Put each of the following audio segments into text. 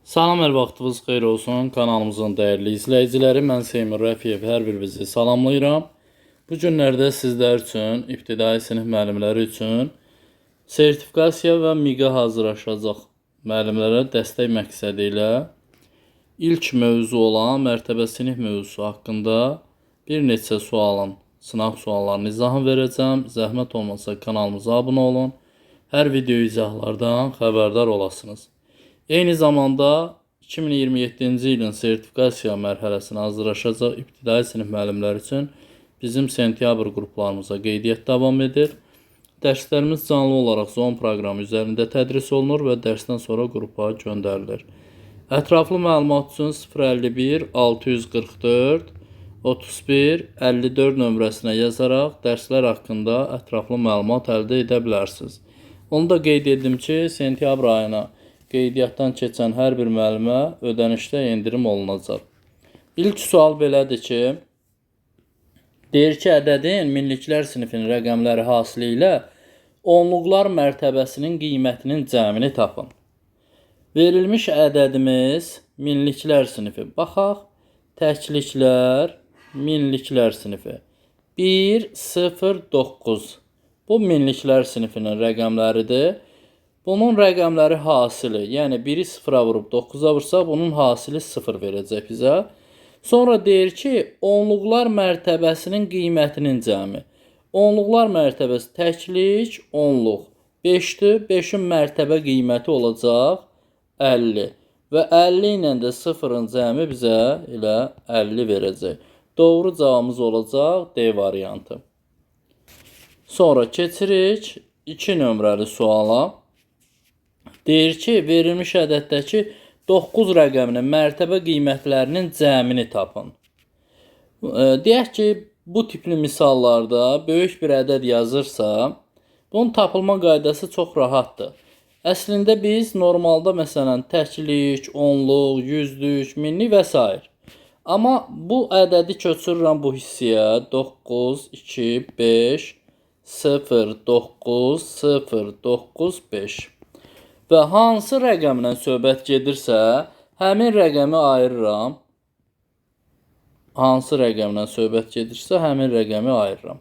Salam, hər vaxtınız xeyir olsun. Kanalımızın dəyərli izləyiciləri, mən Seymur Rəfiyev hər birinizi salamlayıram. Bu günlərdə sizlər üçün, ibtidai sinif müəllimləri üçün sertifikasiya və MİQ-ə hazırlaşacaq müəllimlərə dəstək məqsədi ilə ilk mövzu olan mərtəbə sinif mövzusu haqqında bir neçə sualın, sınaq suallarının izahını verəcəm. Zəhmət olmasa kanalımıza abunə olun. Hər video izahlardan xəbərdar olasınız. Eyni zamanda 2027-ci ilin sertifikasiya mərhələsinə hazırlaşacaq ibtidai sinif müəllimləri üçün bizim sentyabr qruplarımıza qeydiyyat davam edir. Dərslərimiz canlı olaraq Zoom proqramı üzərində tədris olunur və dərsdən sonra qrupa göndərilir. Ətraflı məlumat üçün 051 644 31 54 nömrəsinə yazaraq dərslər haqqında ətraflı məlumat əldə edə bilərsiniz. Onu da qeyd edim ki, sentyabr ayına qeydiyyatdan keçən hər bir müəllimə ödənişdə endirim olunacaq. İlk sual belədir ki, deyir ki, ədədin minliklər sinifinin rəqəmləri hasili ilə onluqlar mərtəbəsinin qiymətinin cəmini tapın. Verilmiş ədədimiz minliklər sinifi. Baxaq, təkliklər, minliklər sinifi. 1, 0, 9. Bu minliklər sinifinin rəqəmləridir. Bunun rəqəmləri hasili, yəni 1-i 0-a vurub 9-a vursaq, bunun hasili 0 verəcək bizə. Sonra deyir ki, onluqlar mərtəbəsinin qiymətinin cəmi. Onluqlar mərtəbəsi təklik, onluq. 5-dir, 5-in mərtəbə qiyməti olacaq 50. Və 50 ilə də 0-ın cəmi bizə elə 50 verəcək. Doğru cavabımız olacaq D variantı. Sonra keçirik 2 nömrəli suala. Deyir ki, verilmiş ədəddəki 9 rəqəminin mərtəbə qiymətlərinin cəmini tapın. Deyək ki, bu tipli misallarda böyük bir ədəd yazırsa, bunun tapılma qaydası çox rahatdır. Əslində biz normalda məsələn təklik, onluq, yüzlük, minlik və s. Amma bu ədədi köçürürəm bu hissəyə 9, 2, 5, 0, 9, 0, 9, 5. Və hansı rəqəmlə söhbət gedirsə, həmin rəqəmi ayırıram. Hansı rəqəmlə söhbət gedirsə, həmin rəqəmi ayırıram.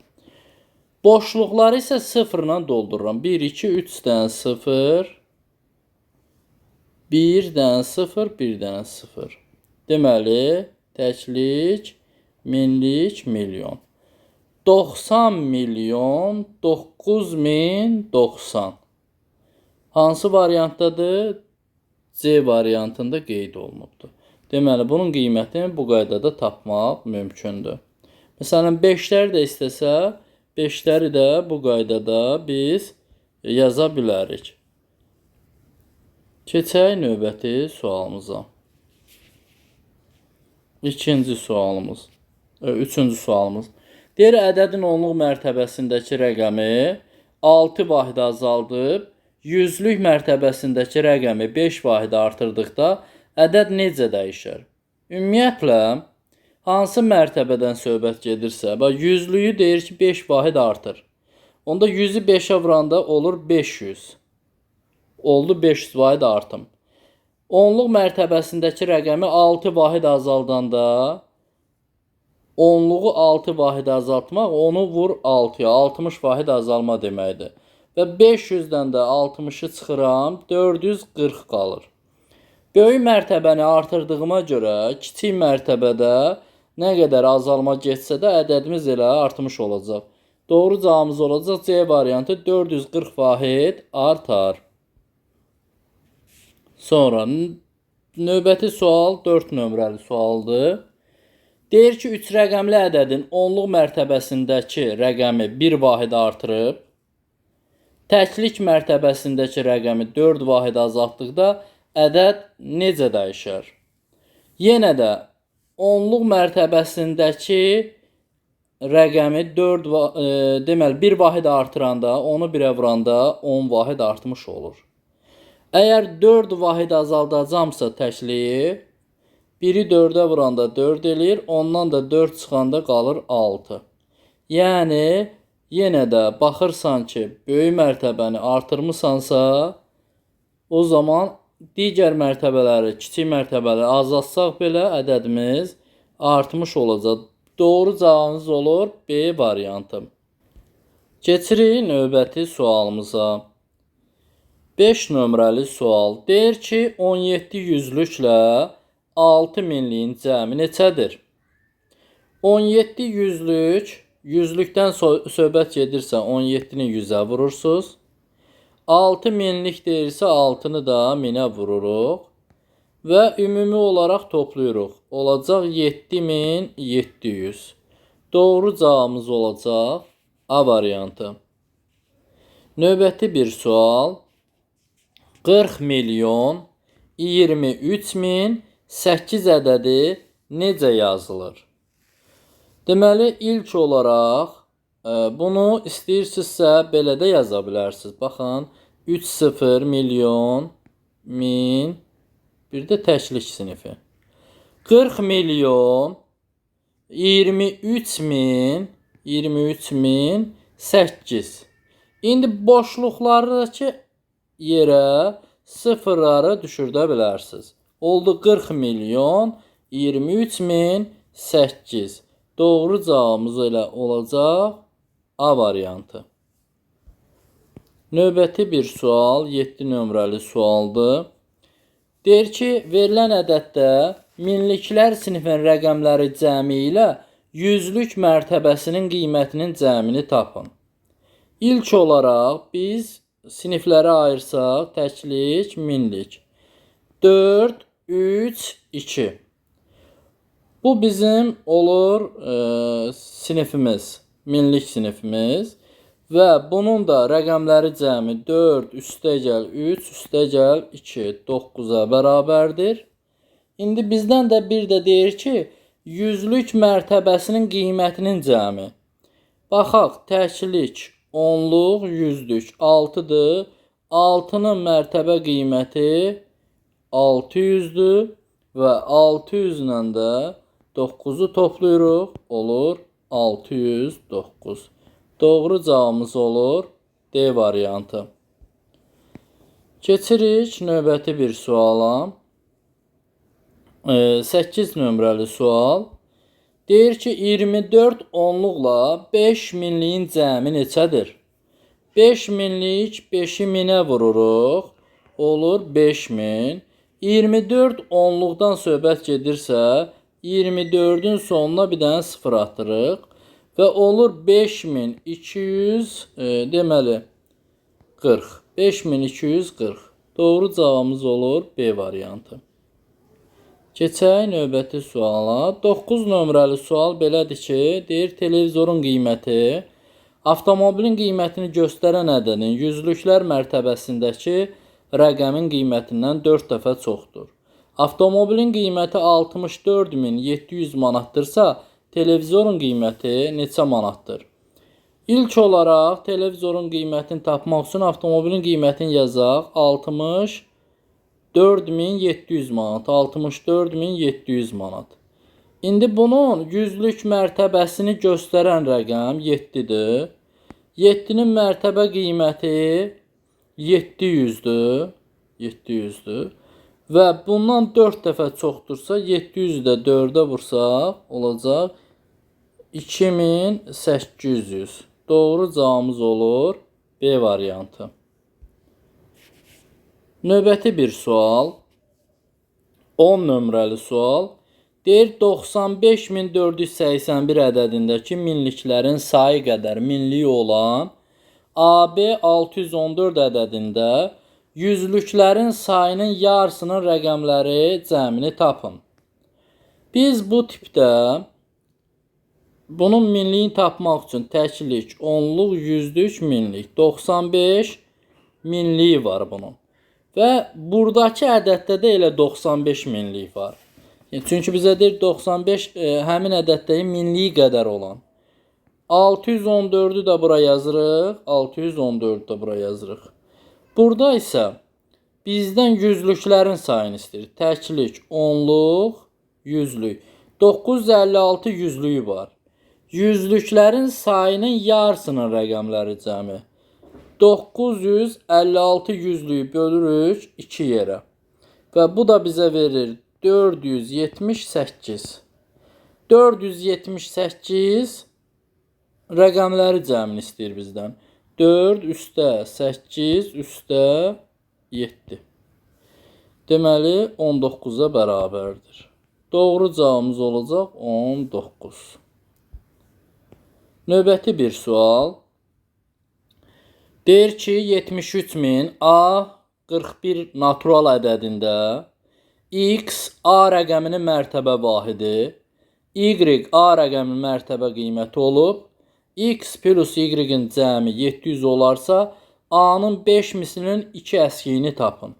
Boşluqları isə sıfırla doldururam. 1, 2, 3 dənə 0, 1 dənə 0, 1 dənə 0. Deməli, təklik, minlik, milyon. 90 milyon 9090. Hansı variantdadır? C variantında qeyd olunubdur. Deməli, bunun qiymətini bu qaydada tapmaq mümkündür. Məsələn, 5-ləri də istəsə, 5-ləri də bu qaydada biz yaza bilərik. Keçək növbəti sualımıza. İkinci sualımız, üçüncü sualımız. Deyir, ədədin onluq mərtəbəsindəki rəqəmi 6 vahid azaldıb, yüzlük mərtəbəsindəki rəqəmi 5 vahid artırdıqda ədəd necə dəyişər? Ümumiyyətlə, hansı mərtəbədən söhbət gedirsə, bax, yüzlüyü deyir ki, 5 vahid artır. Onda 100-ü 5-ə vuranda olur 500. Oldu 500 vahid artım. Onluq mərtəbəsindəki rəqəmi 6 vahid azaldanda, onluğu 6 vahid azaltmaq, onu vur 6-ya, 60 vahid azalma deməkdir. Və 500-dən də 60-ı çıxıram, 440 qalır. Böyük mərtəbəni artırdığıma görə kiçik mərtəbədə nə qədər azalma getsə də ədədimiz elə artmış olacaq. Doğru cavabımız olacaq C variantı 440 vahid artar. Sonra növbəti sual 4 nömrəli sualdır. Deyir ki, 3 rəqəmli ədədin onluq mərtəbəsindəki rəqəmi 1 vahid artırıb, təklik mərtəbəsindəki rəqəmi 4 vahid azaltdıqda ədəd necə dəyişər? Yenə də onluq mərtəbəsindəki rəqəmi 4 deməli 1 vahid artıranda, onu 1-ə vuranda 10 vahid artmış olur. Əgər 4 vahid azaldacamsa təkliyi, 1-i 4-ə vuranda 4 eləyir, ondan da 4 çıxanda qalır 6. Yəni, yenə də baxırsan ki, böyük mərtəbəni artırmısansa, o zaman digər mərtəbələri, kiçik mərtəbələri azaltsaq belə ədədimiz artmış olacaq. Doğru cavabımız olur B variantı. Keçirik növbəti sualımıza. 5 nömrəli sual. Deyir ki, 17 yüzlüklə 6 minliyin cəmi neçədir? 17 yüzlük, yüzlükdən söhbət gedirsə 17-ni 100-ə vurursunuz. 6 minlik deyirsə 6-nı da 1000-ə vururuq və ümumi olaraq toplayırıq. Olacaq 7700. Doğru cavabımız olacaq A variantı. Növbəti bir sual. 40 milyon 23 min 8 ədədi necə yazılır? Deməli, ilk olaraq bunu istəyirsinizsə belə də yaza bilərsiniz. Baxın, 3 0 milyon min, bir də təklik sinifi. 40 milyon 23 min 23 min 8. İndi boşluqlardakı yerə sıfırları düşürdə bilərsiniz. Oldu 40 milyon 23 min 8. Doğru cavabımız elə olacaq A variantı. Növbəti bir sual, 7 nömrəli sualdır. Deyir ki, verilən ədəddə minliklər sinifinin rəqəmləri cəmi ilə yüzlük mərtəbəsinin qiymətinin cəmini tapın. İlk olaraq biz siniflərə ayırsaq, təklik, minlik. 4, 3, 2. Bu bizim olur sinifimiz, minlik sinifimiz. Və bunun da rəqəmləri cəmi 4 üstəgəl 3 üstəgəl 2 9-a bərabərdir. İndi bizdən də bir də deyir ki, yüzlük mərtəbəsinin qiymətinin cəmi. Baxaq, təklik, onluq, yüzlük 6-dır. 6-nın mərtəbə qiyməti 600-dür və 600 ilə də 9-u toplayırıq, olur 609. Doğru cavabımız olur D variantı. Keçirik növbəti bir suala. 8 nömrəli sual. Deyir ki, 24 onluqla 5 minliyin cəmi neçədir? 5 minlik 5-i minə vururuq. Olur 5000. 24 onluqdan söhbət gedirsə, 24-ün sonuna bir dənə sıfır atırıq. Və olur 5200, deməli 40. 5240. Doğru cavabımız olur B variantı. Keçək növbəti suala. 9 nömrəli sual belədir ki, deyir televizorun qiyməti avtomobilin qiymətini göstərən ədədin yüzlüklər mərtəbəsindəki rəqəmin qiymətindən 4 dəfə çoxdur. Avtomobilin qiyməti 64.700 manatdırsa, televizorun qiyməti neçə manatdır? İlk olaraq televizorun qiymətini tapmaq üçün avtomobilin qiymətini yazaq. 64.700 manat. 64.700 manat. İndi bunun yüzlük mərtəbəsini göstərən rəqəm 7-dir. 7-nin mərtəbə qiyməti 700-dür. 700-dür. Və bundan 4 dəfə çoxdursa, 700-ü də 4-ə vursaq, olacaq 2800. Doğru cavabımız olur B variantı. Növbəti bir sual. 10 nömrəli sual. Deyir 95481 ədədindəki minliklərin sayı qədər minliyi olan AB 614 ədədində yüzlüklərin sayının yarısının rəqəmləri cəmini tapın. Biz bu tipdə bunun minliyini tapmaq üçün təklik, onluq, yüzlük, minlik 95 minliyi var bunun. Və buradakı ədəddə də elə 95 minlik var. Çünki bizə deyir 95 həmin ədəddəki minliyi qədər olan. 614-ü də bura yazırıq. 614-ü də bura yazırıq. Burada isə bizdən yüzlüklərin sayını istəyir. Təklik, onluq, yüzlük. 956 yüzlüyü var. Yüzlüklərin sayının yarısının rəqəmləri cəmi. 956 yüzlüyü bölürük 2 yerə. Və bu da bizə verir 478. 478 rəqəmləri cəmini istəyir bizdən. 4 üstə 8 üstə 7. Deməli, 19-a bərabərdir. Doğru cavabımız olacaq 19. Növbəti bir sual. Deyir ki, 73.000 A 41 natural ədədində X A rəqəminin mərtəbə vahidi, Y A rəqəminin mərtəbə qiyməti olub, X plus Y-in cəmi 700 olarsa, A-nın 5 mislinin 2 əskiyini tapın.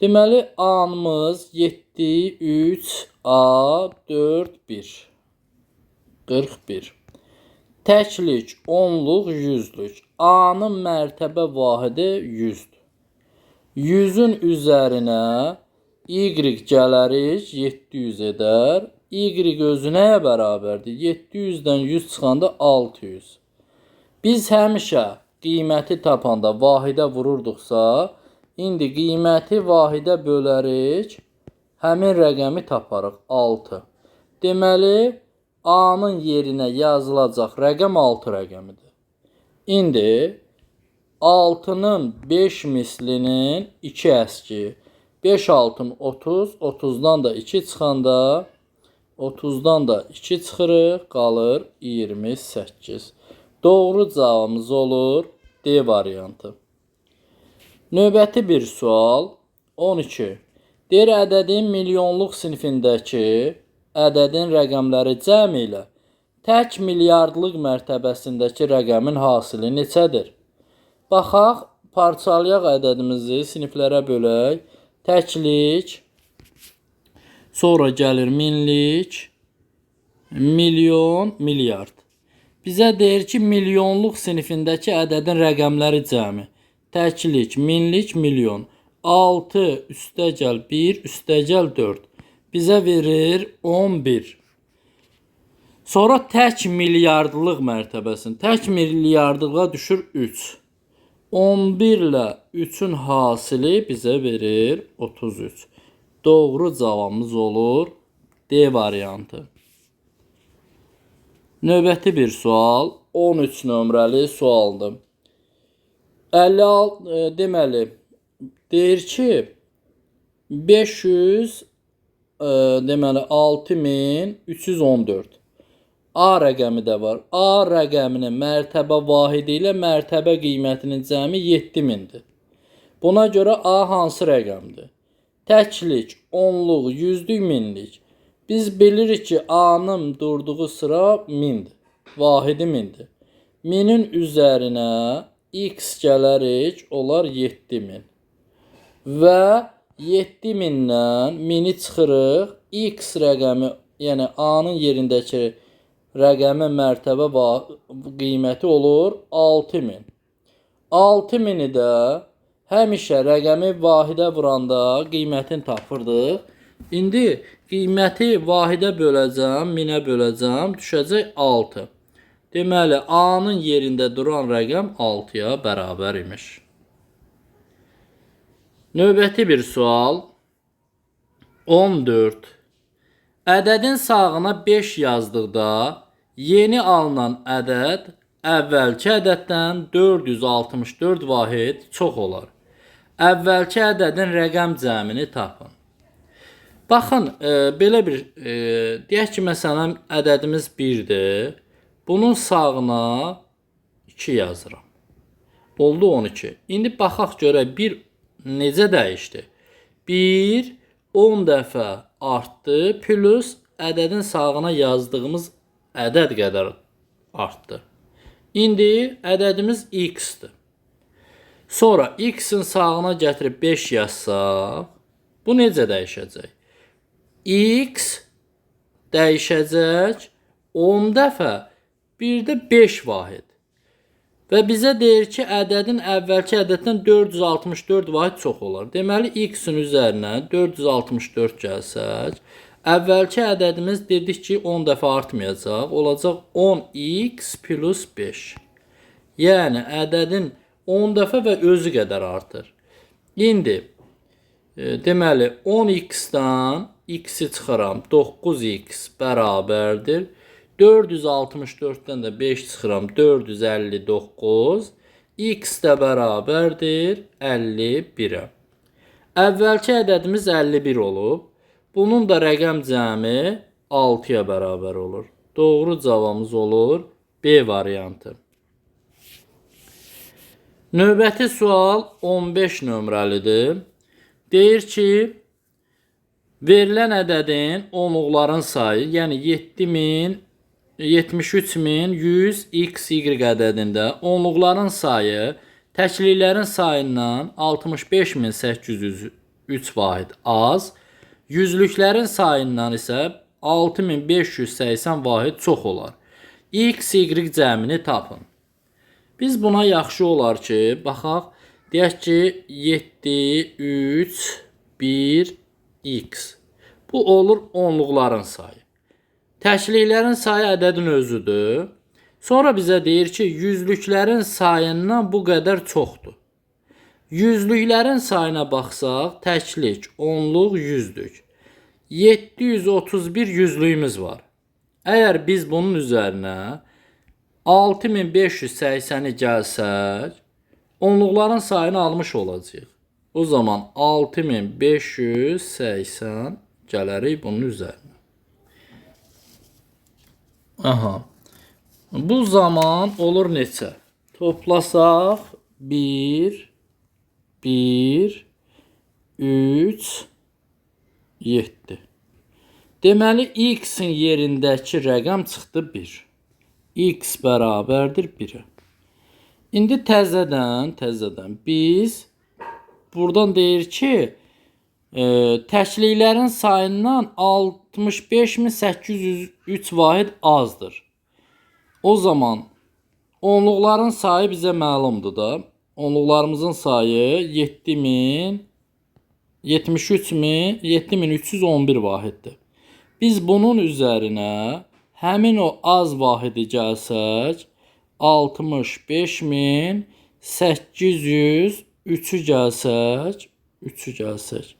Deməli, A-mız 7, 3, A, 4, 1. 41. Təklik, onluq, yüzlük. A-nın mərtəbə vahidi 100-dür. 100-ün üzərinə Y gələrik, 700 edər. Y özü nəyə bərabərdir? 700-dən 100 çıxanda 600. Biz həmişə qiyməti tapanda vahidə vururduqsa, indi qiyməti vahidə bölərik, həmin rəqəmi taparıq, 6. Deməli, A-nın yerinə yazılacaq rəqəm 6 rəqəmidir. İndi 6-nın 5 mislinin 2 əski. 5 6 30, 30-dan da 2 çıxanda 30-dan da 2 çıxırıq, qalır 28. Doğru cavabımız olur D variantı. Növbəti bir sual 12. Deyir, ədədin milyonluq sinifindəki ədədin rəqəmləri cəm ilə tək milyardlıq mərtəbəsindəki rəqəmin hasili neçədir? Baxaq, parçalayaq ədədimizi, siniflərə bölək. Təklik, sonra gəlir minlik, milyon, milyard. Bizə deyir ki, milyonluq sinifindəki ədədin rəqəmləri cəmi. Təklik, minlik, milyon. 6 üstəgəl 1 üstəgəl 4. Bizə verir 11. Sonra tək milyardlıq mərtəbəsini. Tək milyardlığa düşür 3. 11 ilə 3-ün hasili bizə verir 33. Doğru cavabımız olur D variantı. Növbəti bir sual 13 nömrəli sualdır. 56 deməli deyir ki 500 deməli 6314 A rəqəmi də var. A rəqəminin mərtəbə vahidi ilə mərtəbə qiymətinin cəmi 7000-dir. Buna görə A hansı rəqəmdir? Təklik, onluq, yüzlük, minlik. Biz bilirik ki, A-nın durduğu sıra 1000-dir. Vahidi 1000-dir. 1000-in üzərinə X gələrik, olar 7000. Və 7000-dən 1000-i çıxırıq. X rəqəmi, yəni A-nın yerindəki rəqəmin mərtəbə qiyməti olur 6000. 6000-i də həmişə rəqəmi vahidə vuranda qiymətini tapırdıq. İndi qiyməti vahidə böləcəm, 1000-ə böləcəm, düşəcək 6. Deməli, A-nın yerində duran rəqəm 6-ya bərabər imiş. Növbəti bir sual 14. Ədədin sağına 5 yazdıqda yeni alınan ədəd əvvəlki ədəddən 464 vahid çox olar. Əvvəlki ədədin rəqəm cəmini tapın. Baxın, belə bir, deyək ki, məsələn, ədədimiz 1-dir. Bunun sağına 2 yazıram. Oldu 12. İndi baxaq görək 1 necə dəyişdi? 1 10 dəfə artdı, plus ədədin sağına yazdığımız ədəd qədər artdı. İndi ədədimiz x-dir. Sonra x-in sağına gətirib 5 yazsaq, bu necə dəyişəcək? X dəyişəcək 10 dəfə, bir də 5 vahid. Və bizə deyir ki, ədədin əvvəlki ədəddən 464 vahid çox olar. Deməli, x-in üzərinə 464 gəlsək, əvvəlki ədədimiz dedik ki, 10 dəfə artmayacaq. Olacaq 10x plus 5. Yəni, ədədin 10 dəfə və özü qədər artır. İndi Deməli, 10x-dən x-i çıxıram, 9x bərabərdir. 464-dən də 5 çıxıram, 459. X də bərabərdir 51-ə. Əvvəlki ədədimiz 51 olub. Bunun da rəqəm cəmi 6-ya bərabər olur. Doğru cavabımız olur B variantı. Növbəti sual 15 nömrəlidir. Deyir ki, verilən ədədin onluqların sayı, yəni 73100 x, y ədədində onluqların sayı təkliklərin sayından 65803 vahid az, yüzlüklərin sayından isə 6580 vahid çox olar. X, y cəmini tapın. Biz buna yaxşı olar ki, baxaq, deyək ki, 7, 3, 1, x. Bu olur onluqların sayı. Təkliklərin sayı ədədin özüdür. Sonra bizə deyir ki, yüzlüklərin sayından bu qədər çoxdur. Yüzlüklərin sayına baxsaq, təklik, onluq, yüzlük. 731 yüzlüyümüz var. Əgər biz bunun üzərinə 6580-i gəlsək, onluqların sayını almış olacağıq. O zaman 6580 gələrik bunun üzərinə. Aha. Bu zaman olur neçə? Toplasaq 1, 1, 3, 7. Deməli, x-in yerindəki rəqəm çıxdı 1. X bərabərdir 1-ə. İndi təzədən biz buradan deyir ki, təkliklərin sayından 65803 vahid azdır. O zaman onluqların sayı bizə məlumdur da. Onluqlarımızın sayı 7311 vahiddir. Biz bunun üzərinə həmin o az vahidi gəlsək, 65803-ü gəlsək, 3-ü gəlsək.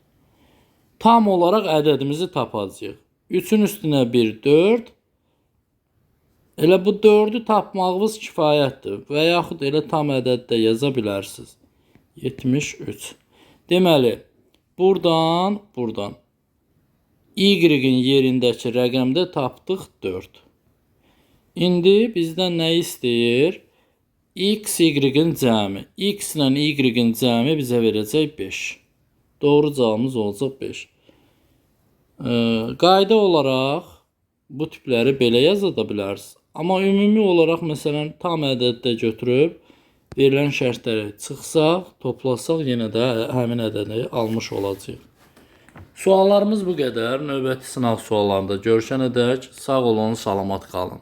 Tam olaraq ədədimizi tapacağıq. 3-ün üstünə 1, 4. Elə bu 4-ü tapmağımız kifayətdir. Və yaxud elə tam ədəd də yaza bilərsiniz. 73. Deməli, buradan. Y-in yerindəki rəqəmdə tapdıq 4. İndi bizdən nə istəyir? X, Y-in cəmi. X ilə Y-in cəmi bizə verəcək 5. Doğru cavabımız olacaq 5. Qayda olaraq bu tipləri belə yaza da bilərsiniz. Amma ümumi olaraq məsələn tam ədəddə götürüb verilən şərtləri çıxsaq, toplasaq yenə də həmin ədədi almış olacağıq. Suallarımız bu qədər. Növbəti sınaq suallarında görüşənədək sağ olun, salamat qalın.